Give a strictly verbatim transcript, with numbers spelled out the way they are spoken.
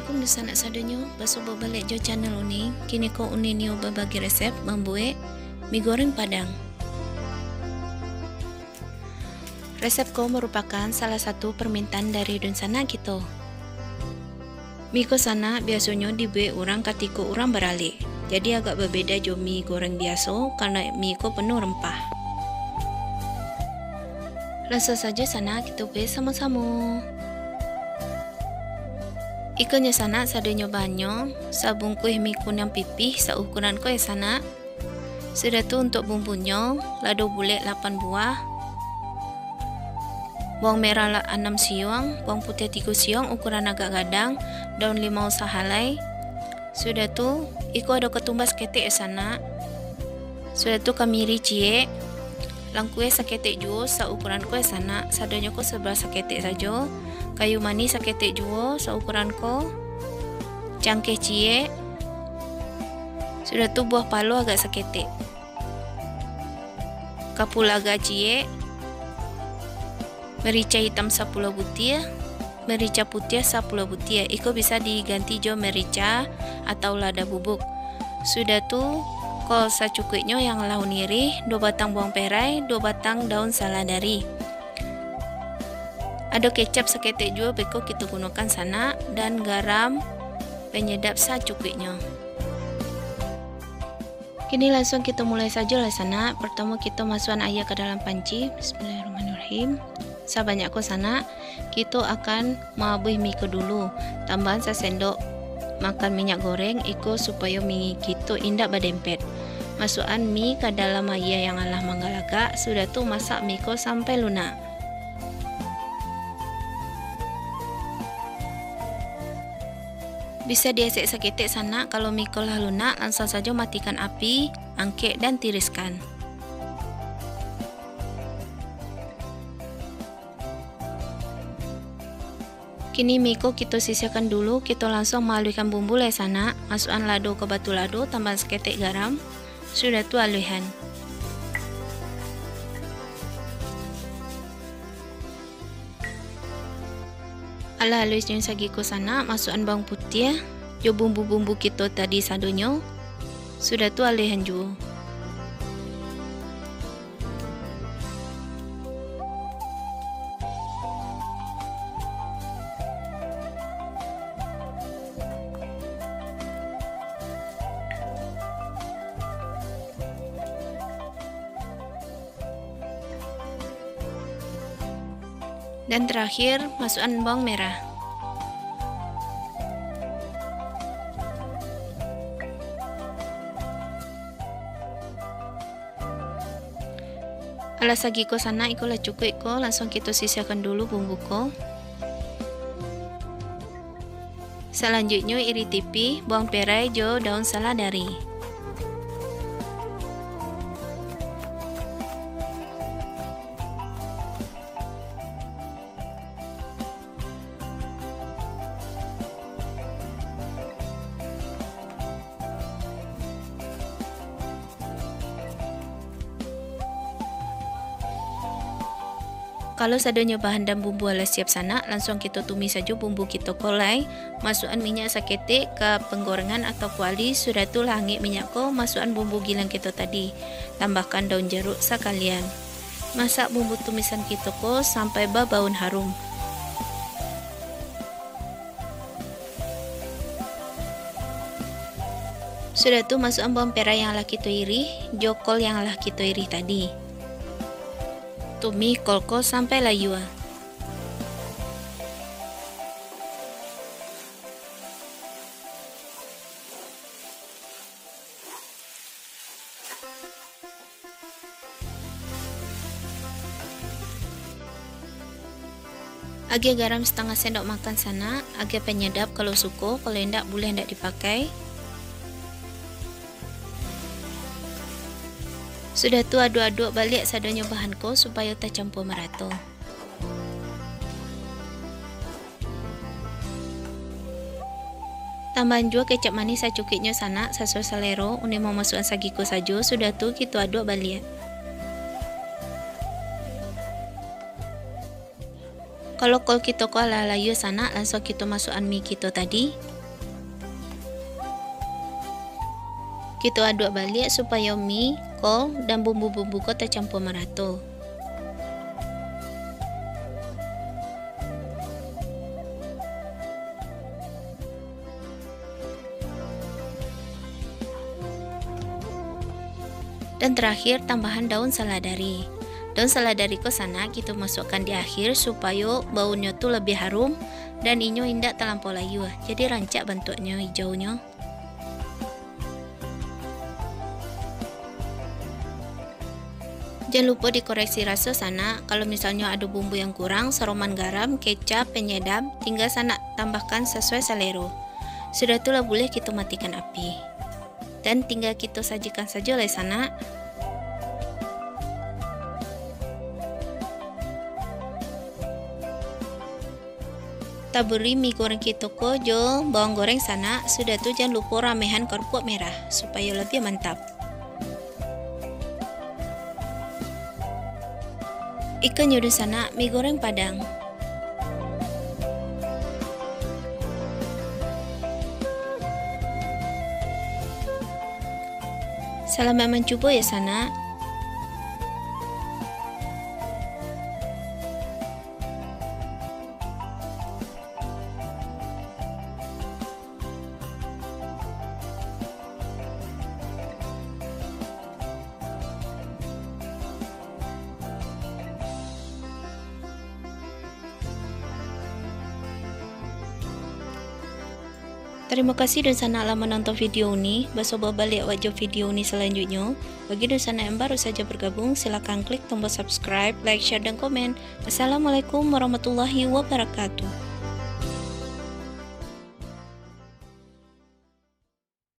Assalamualaikum dunsanak sadonyo, basuo baliak jo channel Uni. Kini ko Uni nio babagi resep mambuek mi goreng Padang. Resep ko marupakan salah satu parmintaan dari dunsanak kito. Mi ko sanak biasonyo dibuek urang katiko urang baralek, jadi agak babeda jo mi goreng biaso, karano mi ko penuh rempah. Lansuang sajo sanak kito buek samo-samo. Ikonyo sanak sadonyo bahannyo, sabungkuih mi kuniang pipih saukuran ko ya sanak. Sudah tu, untuk bumbunyo, lado bulek lapan buah, bawang merah la-, anam siung, bawang putiah tigo siung ukuran agak gadang, daun limau sahalai. Sudah tu, iko ado katumbah saketek ya sanak. Sudah tu, kamiri ciek, langkueh saketek juo saukuran ko ya sanak, sadonyo ko sabalah saketek sajo, kayu manih saketek juo saukuran ko, cangkeh ciek, sudah tu buah palo agak saketek, kapulaga ciek, merica hitam sapuluah butiah, merica putiah sapuluah butiah. Iko bisa diganti jo merica atau lada bubuk. Sudah tu, kol sacukuiknyo yang lah Uni irih, duo batang bawang perai, duo batang daun saladari. Ado kecap saketek juo beko kito gunokan sanak, dan garam penyedap sacukuiknyo. Kini lansuang kito mulai sajo lah sanak. Partamo kito masuakan aia ka dalam panci. Bismillahirrahmanirrahim. Sabanyak ko sanak, kito akan maabuih mi ko dulu. Tambahan sasendok makan minyak goreng iko supayo mi kito indak badempet. Masuakan mi ka dalam aia yang alah manggalagak, sudah tu masak mi ko sampai lunak. Bisa diesek saketek sanak, kalau mi ko lah lunak, lansuang sajo matikan api, angkek dan tiriskan. Kini mi ko kito sisiahkan dulu, kito lansuang maaluihkan bumbu lai sanak, masuakan lado ka batu lado, tambahan saketek garam, sudah tu aluihan. Alah aluih nyo sagiko sanak, masuakan bawang putiah, jo bumbu-bumbu kito tadi sadonyo, sudah tu aluihan juo. Dan terakhir, masuakan bawang merah. Alah sagiko sanak, iko lah cukuik ko, lansuang kito sisiahkan dulu bumbu ko. Salanjuiknyo, irih tipih, bawang perai jo daun saladari. Kalau sadonyo bahan dan bumbu alah siap sanak, lansuang kito tumis sajo bumbu kito ko lai. Masuakan minyak saketek ka penggorengan atau kuali, sudah tu lah angek minyak ko, masuakan bumbu giling kito tadi. Tambahkan daun jeruk sakalian. Masak bumbu tumisan kito ko sampai babaun harum. Sudah tu, masuakan bawang perai yang lah kito irih, jo kol yang lah kito irih tadi. Tumis kol ko sampai layua. Agiah garam satangah sendok makan sanak, agiah penyedap kalau suko, kalau indak buliah indak dipakai. Sudah tu, aduk-aduk baliak sadonyo bahan ko supayo tacampua marato. Tambahan juo kecap manih sacukuiknyo sanak, sasuai salero, Uni mamasuakan sagiko sajo, sudah tu kito aduk baliak. Kalau kol kito ko alah layua sanak, lansuang kito masuakan mi kito tadi. Kito aduak baliak supayo mi, kol, dan bumbu-bumbu ko tacampua marato. Dan terakhir, tambahan daun saladari. Daun saladari ko sanak kito masukkan di akhir supayo baunnyo tu labiah harum dan inyo indak talampau layua, jadi rancak bantuaknyo ijaunyo. Jan lupo dikoreksi raso sanak, kalau misalnyo ado bumbu yang kurang, saroman garam, kecap, penyedap, tinggal sanak tambahkan sasuai salero. Sudah tu lah buliah kito matikan api. Dan tinggal kito sajikan sajo lai sanak. Taburi mi goreng kito ko jo bawang goreng sanak, sudah tu jan lupo ramehan karupuak merah, supayo labiah mantap. Ikannyo dunsanak, mi goreng Padang. Salamaik mancubo ya sanak. Tarimo kasih dunsanak lah manonton video uni. Basobok baliak awak jo video uni salanjuiknyo. Bagi dunsanak yang baru saja bergabung, silakan klik tombol subscribe, like, share, dan komen. Assalamualaikum warahmatullahi wabarakatuh.